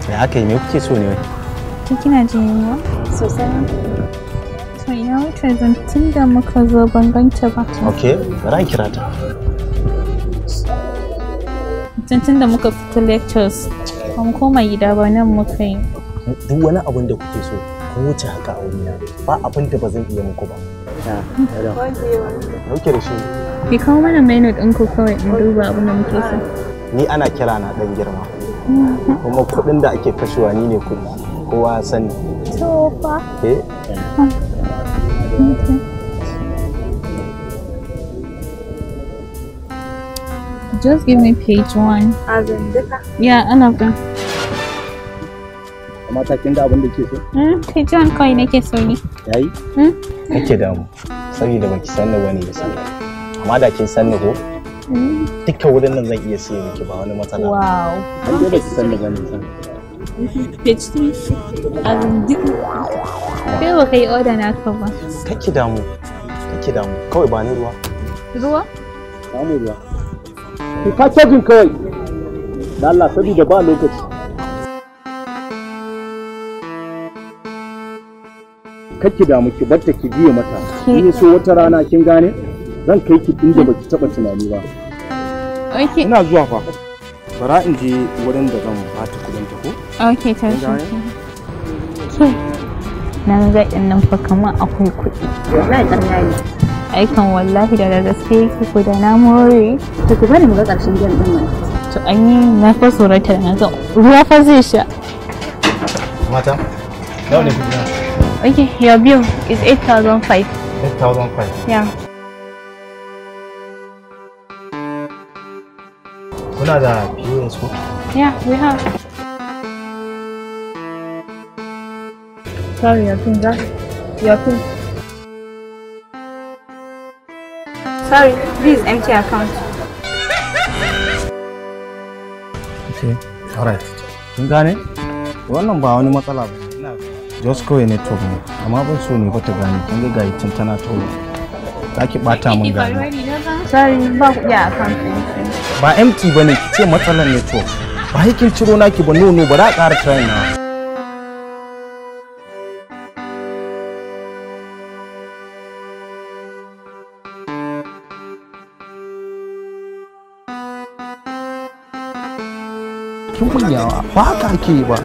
Ya aka yi, me kuke so ne wai? Kina jin yunwa? Sosai. To ina wuce zan tun da muka zo ban ganta ba. Okay, bari in kira ta. Tun da muka fita lectures, ba mu koma gida ba, nan muka yi. Duk wani abin da kuke so, kun wuce haka a wurina. Ba abin da ba zan iya muku ba. Dauke da shi. Ki kawo mana menu ɗinku kawai in duba abin da muke so. Ni ana kira na ɗan girma. Kuma kuɗin da ake kashewa ni ne kuɗi. Kowa ya sani. To fa. Eh? Okay. Just give me page 1. As in duka? Yeah, all of them. Amma ta kin ga abin da ke so? Page 1 kawai nake so ni. Yayi? Kake damu. Saboda baki san ni bane da sani. Amma da kin san ni ko? Dukkan wurin nan zan iya siye miki, ba wani matsala. Wow. An dai baki san ni bane san. Page 3. As in duka. Kai ba kai order naka ba. Kake damu. Kake damu. Kawai ba ni ruwa. Ruwa? Samu ruwa. Ki packaging kawai. Da Allah, saboda ba lokaci. Kake damu, ki barta ki biye mata. In so wata rana kin gane, zan kai ki inda baki taba tunani ba. Okay. Ina zuwa fa. Bara in je wurin da zan bata kudin ta ko? Okay, ta shi. Ke. Nan ga din nan fa kamar akwai kuɗi. Wallahi ƙarya ne. Aikan wallahi da gaske yake ko da na more. To ku bari mu ga ƙarshen game din mana. To an yi na fa tsorata da na ga ruwa fa zai sha. Mata, nawa ne kuɗi na? Okay, your bill is 8,500. 8,500? Yeah. Kuna da POS ko? Yeah, we have. Sorry, your pin, that. Your pin. Sorry, this is empty account. Okay, alright. Kin gane? Wannan ba wani matsala ba. Ina just kawai network ne, amma ban so ne ba ta gane. Kin ga gayi tun tana tawo. Za ki bata mun gane. Sorry, ba kuɗi a account ɗin. Ba empty bane, ki ce matsalar network. Ba sai kin ciro naki ba, no no, ba za a ƙara trying na. Kin mun yawa, ba haka ake yi ba.